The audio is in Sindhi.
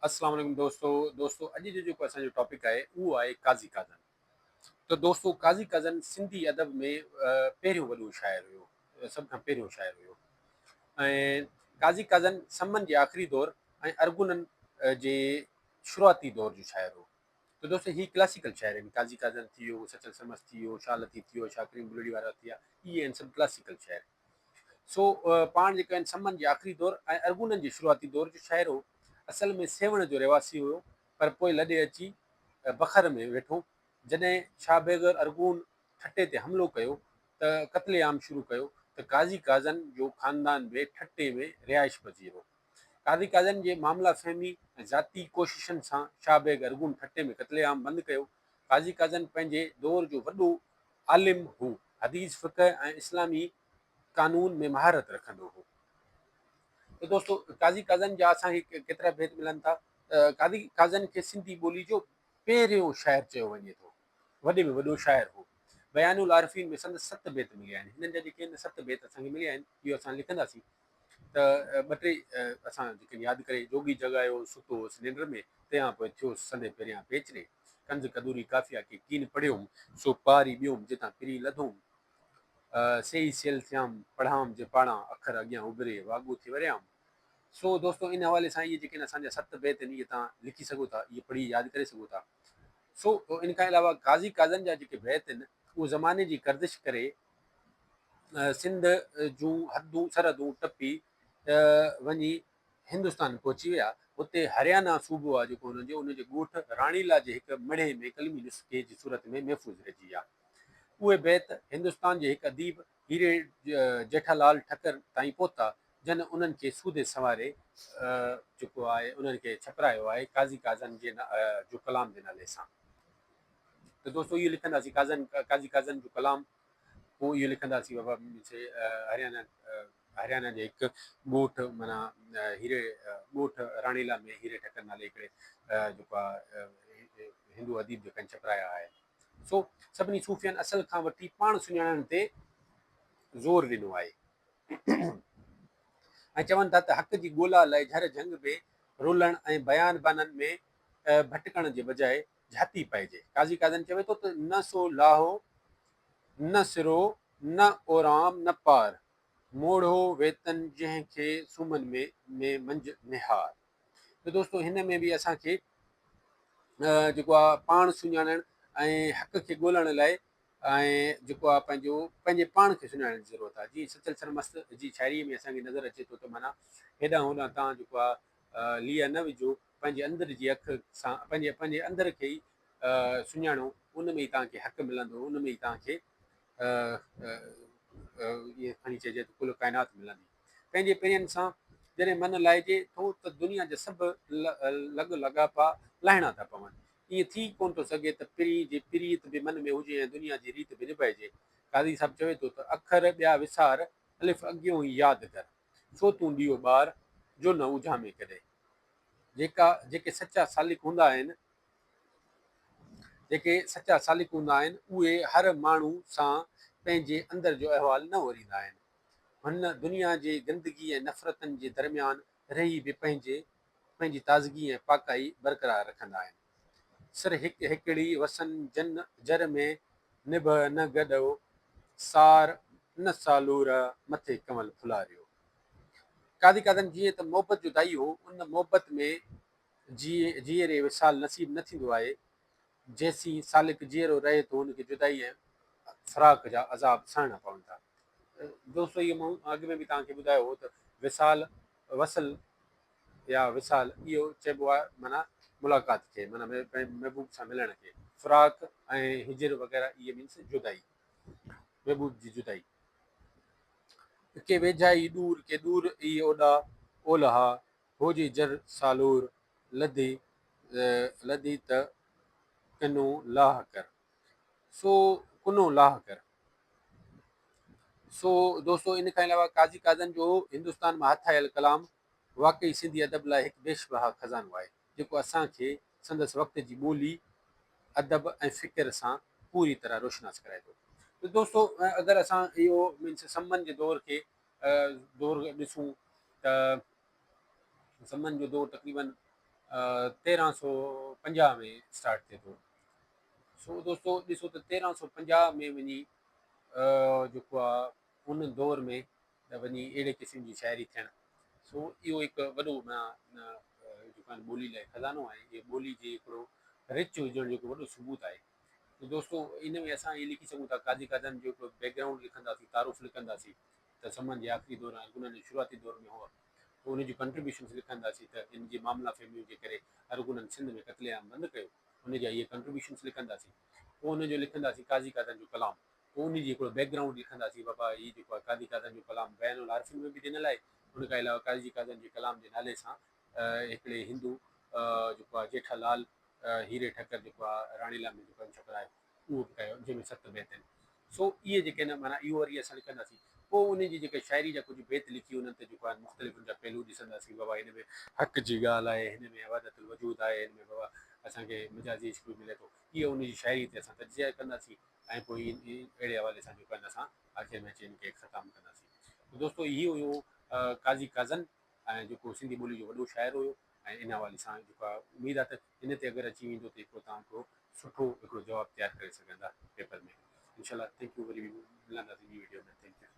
السلام عليڪم دوستو دوستو اڄ جو جيڪو اسان جو ٽاپڪ آهي اهو آهي قاضي قاضن ته دوستو قاضي قاضن سنڌي ادب ۾ پهريون وڏو شاعر هيو سڀ کان پهريون شاعر هيو ۽ قاضي قاضن سمن جي آخري دور ۽ ارغونن جي شروعاتي دور جو شاعر هو ته دوستو هي ڪلاسيڪل شاعر آهن قاضي قاضن ٿي ويو سچل سرمست ٿي ويو شاهه لطيف ٿي ويو شاهه ڪريم بلڙي وارا ٿي ويا اهي آهن سڀ ڪلاسيڪل شاعر سو پاڻ جيڪو آهن سمن جي آخري دور ۽ ارغونن جي شروعاتي دور جو شاعر هو. اصل ۾ سيوهڻ جو رهواسي هيو، پر پوء لڏي اچي بکر ۾ ويٺو. جڏهن شاهه بيگ ارغون ٺٽي تي حملو ڪيو ته قتل عام شروع ڪيو ته قاضي قاضن جو خاندان به ٺٽي ۾ رهائش پذير هو. قاضي قاضن جي معاملا فهمي ۽ ذاتي ڪوششن سان شاهه بيگ ارغون ٺٽي ۾ قتل عام بند ڪيو. قاضي قاضن پنهنجي دور جو وڏو عالم هو. حديث، فقه ۽ اسلامي قانون ۾ مهارت رکندو هو. ته دوستو قاضي قاضن جا اسان کي ڪيترا بيت ملن ٿا. قاضي قاضن کي سنڌي ٻولي جو پهريون شاعر چيو وڃي ٿو. وڏي ۾ وڏو شاعر هو. بيان العارفين ۾ سندس ست بيت مليا آهن. هنن جا جيڪي آهن ست بيت اسان کي مليا آهن اهو اسان لکنداسين ته ٻه ٽي اسان جيڪي ياد ڪري جوڳي جڳايو ستو هوس ننڊ ۾ تنهن کان پوء ٿيو سندي پريان پيچري ڪنز ڪدوري ڪافيا ڪي ڪين پڙهيوم سو پاري ٻيوم جتان پرين لڌوم سيئي سيل ٿيام پڙهام جي پاڙان اکر اڳيان اڀري واڳو ٿي وريام سو دوستو ان حوالي سان اهي جيڪي اسان جا ست بيت آهن اهي توهان لکي سگهو ٿا اهي پڙهي ياد ڪري سگهو ٿا سو ان کان علاوه قاضي قاضن جا جيڪي بيت آهن اهو زماني جي گردش ڪري سنڌ جون حدون سرحدون ٽپي وڃي هندستان پهچي ويا. اتي هريانا صوبو آهي جيڪو انهن جو ان جي ڳوٺ راڻيلا جي هڪ مڙهي ۾ قلمي نسخي جي صورت ۾ محفوظ رهجي ويا. اهي بيت هندستان جي هڪ اديب هيري جيٺالال ٺڪر تائين پهتا جن انهن کي سودي سنواري جيڪو آهي انهن کي ڇپرايو آهي قاضي قاضن جي جو ڪلام جي نالي سان. ته دوستو اهو لکنداسين قاضن قاضي قاضن جو ڪلام پوء اهو لکنداسين بابا هريانا هريانا جي هڪ ڳوٺ معنيٰ هيري ڳوٺ راڻيلا ۾ هيري ٺڪر نالي هڪڙي جيڪو آهي هندو اديب جيڪا ڇپرايا آهن. سو سڀني صوفين اصل کان وٺي پاڻ سڃاڻڻ تي زور ڏنو آهي ۽ چون ٿا ته حق جي ڳولا لاء جهر جهنگ ۾ رولڻ ۽ بيان بانن ۾ ڀٽڪڻ جي بجاء جهاتي پائجي. قاضي قاضن چوي ٿو ته نه سو لاهو نه سرو نه اورام نه پار، موڙهو ويتن جنهن کي سومن ۾ ۾ منجهه نهار. ته دوستو هن ۾ به اسان کي جيڪو آ پاڻ سڃاڻڻ ۽ حق کي ڳولڻ لاء ۽ جيڪو آ پنهنجو پنهنجي پاڻ کي سڃاڻڻ جي ضرورت آ. جيئن سچل سرمست جي شاعريء ۾ اسان کي نظر اچي ٿو ته معنيٰ هيڏانهن هوڏانهن تان جيڪو آ ليئا نه وجهو، پنهنجي اندر جي اک سان پنهنجي پنهنجي اندر کي ئي سڃاڻو، ان ۾ ئي توهان کي حق ملندو، ان ۾ ئي توهان کي ائين کڻي چئجي ته ڪل ڪائنات ملندي. پنهنجي پرين سان جڏهن من لائجي ٿو ته دنيا جا سڀ لڳ لاڳاپا لاهڻا ٿا پون. ائين ٿي ڪونه ٿو سگهي ته پرين جي پريت به من ۾ هجي ۽ دنيا جي ريت به نڀائجي. قاضي صاحب چوي ٿو ته اکر ٻيا وسار، الف اڳيون ئي ياد ڪر. سو تون ڏيئو ٻار، جو نه اجهامي ڪڏهن. جيڪا جيڪي سچا سالڪ هوندا آهن، جيڪي سچا سالڪ هوندا آهن، اهي هر ماڻهو سان پنهنجي اندر جو احوال نه اوريندا آهن. هن دنيا جي گندگي ۽ نفرتن جي درميان رهي به پنهنجي پنهنجي تازگي ۽ پاڪائي برقرار رکندا آهن. سر هڪ هڪڙي وسن جن جر ۾ نبهه نه گڏئو، سار نه سالور مٿي ڪنول ڦلاريو. قاضي قاضن جيئن ته محبت جو داعي هو، ان محبت ۾ جيئري وصال نصيب نه ٿيندو آهي. جيسين سالڪ جيئرو رهي ٿو، هن کي جدائي ۽ فراق جا عذاب سهڻا پون ٿا. دوستو اهو مون اڳ ۾ به توهان کي ٻڌايو هو ته وصال، وصل يا وصال اهو چئبو آهي معنيٰ ملاقات کي، معنيٰ محبوب سان ملڻ کي. فراق ۽ هجر وغيره اهي مينس جدائي، محبوب جي جدائي. ڪي ويجها ئي ڏور، ڪي ڏور ئي اوڏا اولها، هو جي جر سالور، لڌي لڌي ته ڪنو لاهه ڪر. سو ڪنو لاهه ڪر. سو دوستو ان کان علاوه قاضي قاضن جو هندستان مان هٿ آيل ڪلام واقعي سنڌي ادب لاء هڪ بيش بها خزانو آهي، جيڪو اسان کي سندس وقت جي ٻولي، ادب ۽ فڪر سان پوري طرح روشناس ڪرائي ٿو. ته دوستو اگر اسان اهو مينس سمن جي دور کي دور ڏسون ته سمن جو دور تقريبن 1350 ۾ اسٽارٽ ٿئي ٿو. سو دوستو ڏسو ته 1350 ۾ وڃي جيڪو آ ان دور ۾ ته وڃي اهڙي قسم جي شاعري ٿيڻ، سو اهو هڪ وڏو معنيٰ جيڪو آهي ٻولي لاء خزانو آهي. اهي ٻولي جي هڪڙو رچ هجڻ جو هڪ وڏو ثبوت آهي. ته دوستو ان ۾ اسان اهي لکي سگهون ٿا، قاضي قادن جو هڪڙو بيڪ گرائونڊ لکنداسين، تعارف لکنداسين ته سمن جي آخري دور ۽ ارغونن جي شروعاتي دور ۾ هئا، پوء ان جون ڪنٽريبيوشنس لکنداسين ته ان جي معاملا فهميون جي ڪري ارغونن سنڌ ۾ قتل عام بند ڪيو، ان جا اهي ڪنٽريبيوشنس لکنداسين. پوء ان جو لکنداسين قاضي قادن جو ڪلام، پوء ان جي هڪڙو بيڪ گرائونڊ لکنداسين، بابا هي جيڪو آهي قاضي قادن جو ڪلام بيان العارفين ۾ به ڏنل آهي، ان کان علاوه قاضي قادن جي ڪلام جي نالي سان هڪڙي هندو جيڪو آهي جيٺا لال هيري ٺڪر جيڪو آهي راڻيلا ۾ جيڪو آهي ڇپرايو اهو به ڪيو جنهن ۾ ست بيت آهن. سو اهي جيڪي آهن معنيٰ اهو وري اسان لکنداسين. پوء انهن جي جيڪي شاعري جا ڪجهه بيت لکي انهن تي جيڪو آهي مختلف ان جا پهلو ڏسنداسين، بابا هن ۾ حق جي ڳالهه آهي، هن ۾ وحدت الوجود آهي، هن ۾ بابا اسان کي مجازي عشق به ملي ٿو. اهي ان جي شاعري تي اسان تجزيا ڪنداسين ۽ پوء اهڙي حوالي سان جيڪو آهن اسان آخر ۾ اچي ان کي اختتام ڪنداسين. ته دوستو هي هيو قاضي قاضن ۽ جيڪو سنڌي ٻولي جو وڏو شاعر هيو ۽ ان حوالي سان جيڪو آهي اميد آهي ته ان تي اگر اچي ويندو ته هڪڙو توهان هڪڙو سٺو هڪڙو جواب تيار ڪري سگهندا پيپر ۾ انشاء الله. Thank you, وري ملنداسين ٻي ويڊيو ۾. Thank you.